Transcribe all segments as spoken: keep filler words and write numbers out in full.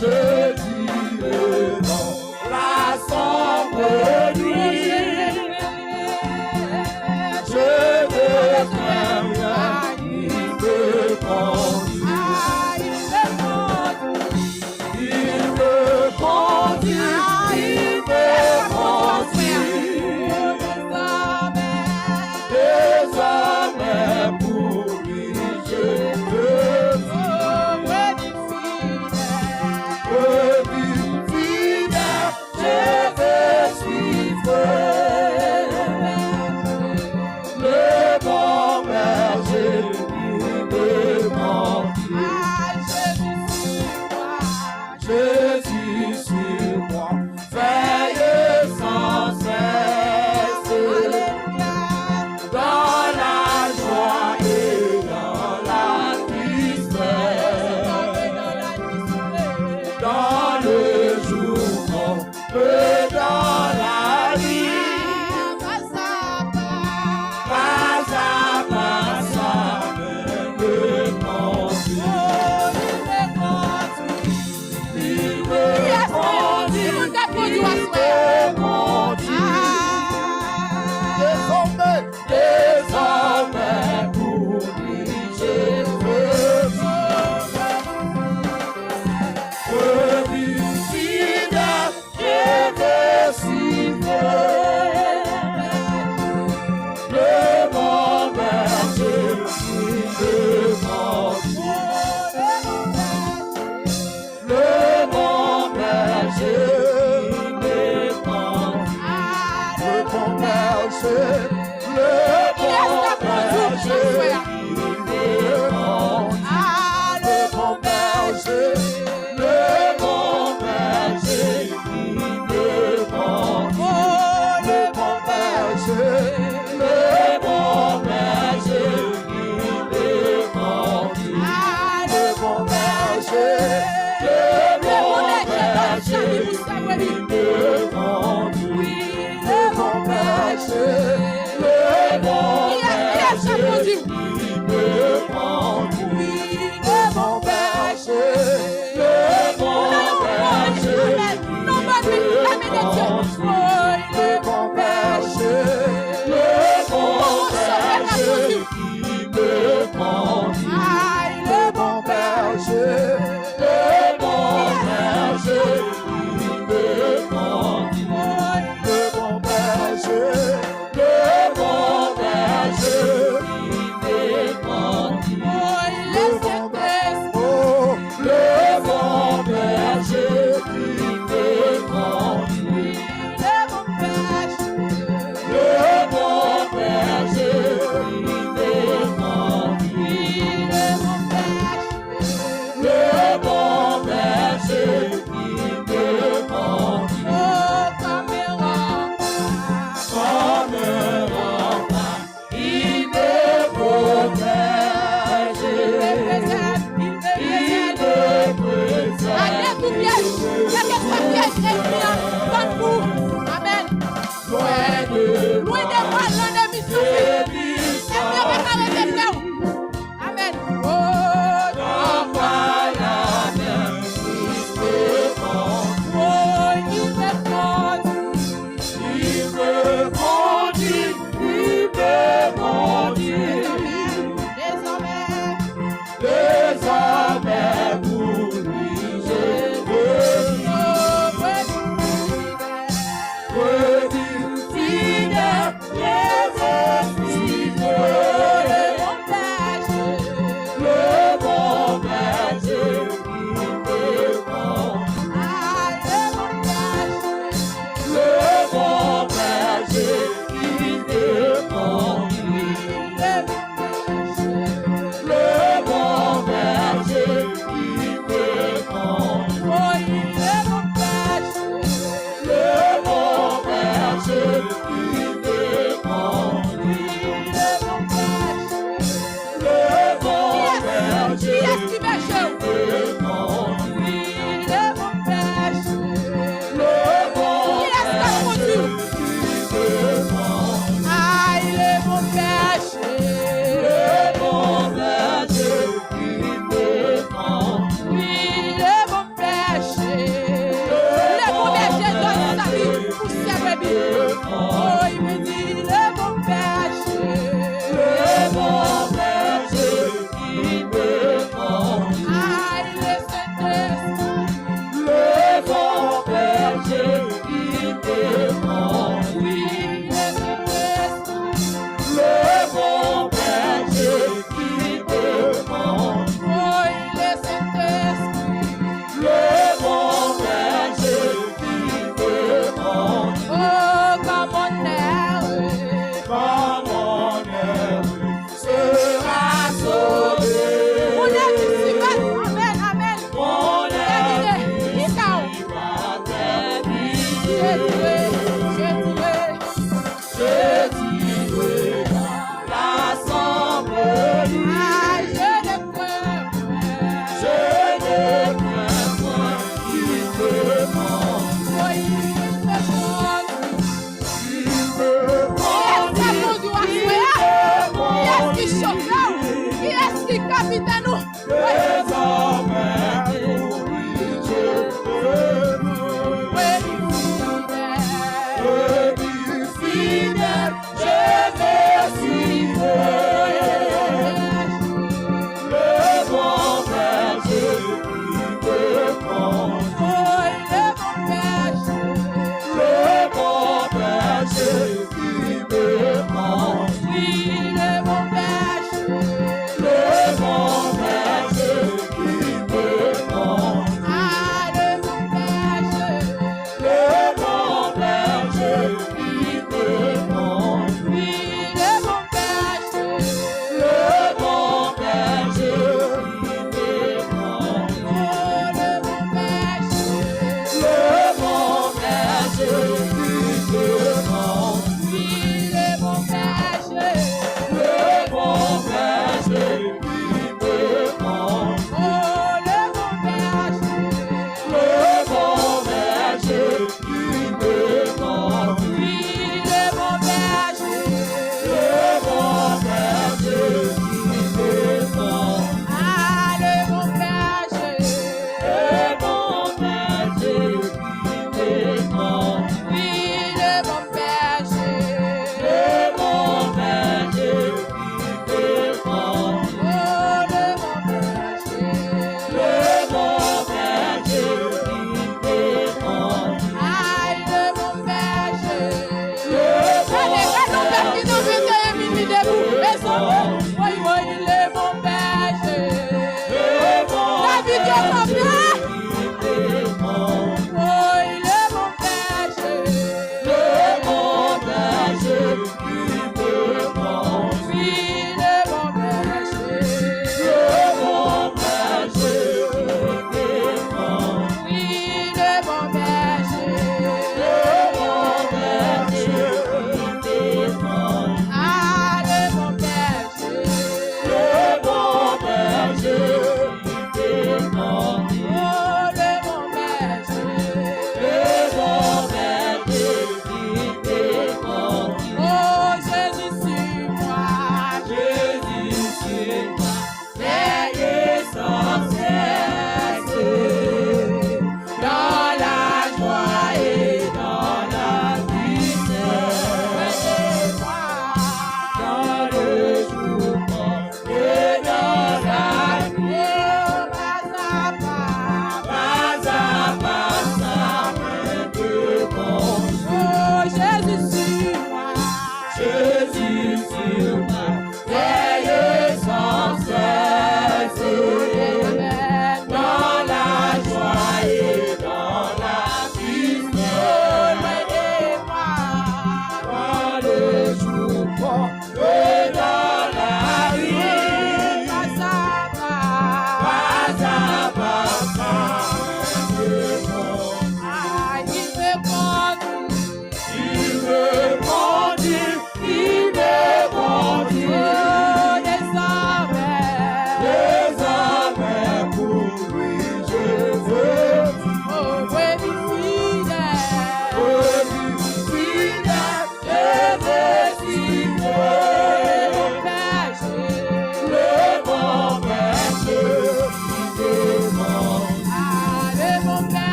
Je dis le nom, la sombre nuit. Je déclare, il me conduit. Il me conduit, il me conduit. Désormais pour lui, je te dis que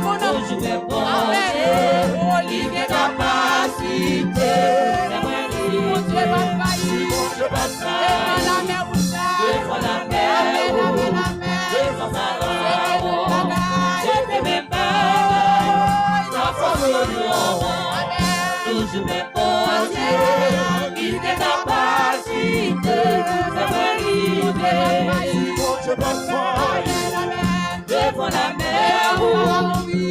Toujou menm Bondye, li gen kapasite. Si Bondye pa t fayi, devan lanmè wouj la, devan lanmè, amèn, amèn, amèn, devan Farawon, se te menm bagay. Nan fòs Solyon an, toujou menm Bondye, li gen kapasite. Si Bondye pa t fayi, devan lanmè,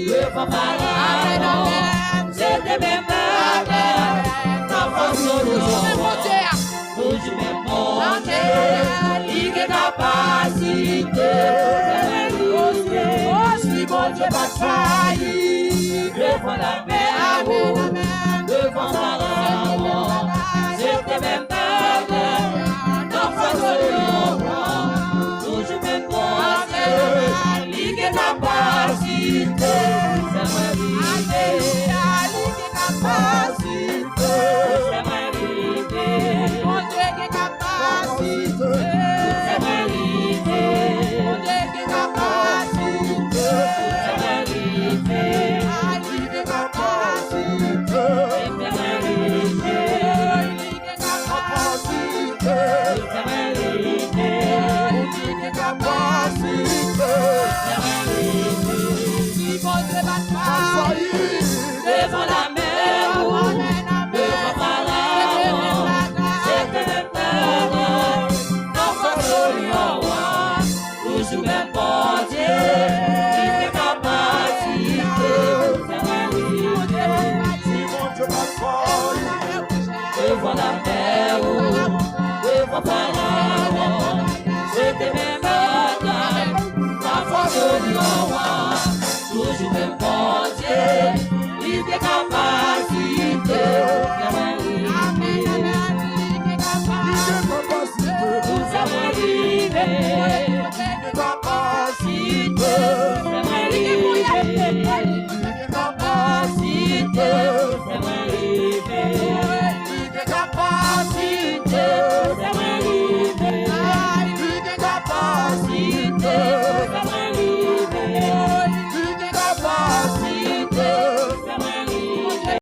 devan Farawon, se te menm bagay. Nan fòs Solyon an, toujou menm Bondye, li gen kapasite. Si Bondye pa t fayi, devan lanmè, devan Farawon, se te menm bagay. Nan fòs Solyon an, toujou menm Bondye, li gen kapasite. Alelouya, li gen kapasite. Bondye gen kapasite. Bondye gen kapasite. Ay, li gen kapasite. Li gen kapasite. Li gen kapasite. Si Bondye pa t fayi, devan lanmè, devan Farawon, se te menm bagay. Nan fòs Solyon an, toujou menm Bondye, li gen kapasite. Si Bondye pa t fayi, devan lanmè, devan Farawon, se te menm bagay. Nan fòs Solyon an, toujou menm Bondye, li gen kapasite. Amèn, amèn, li gen kapasite. Pou sa mwen rive.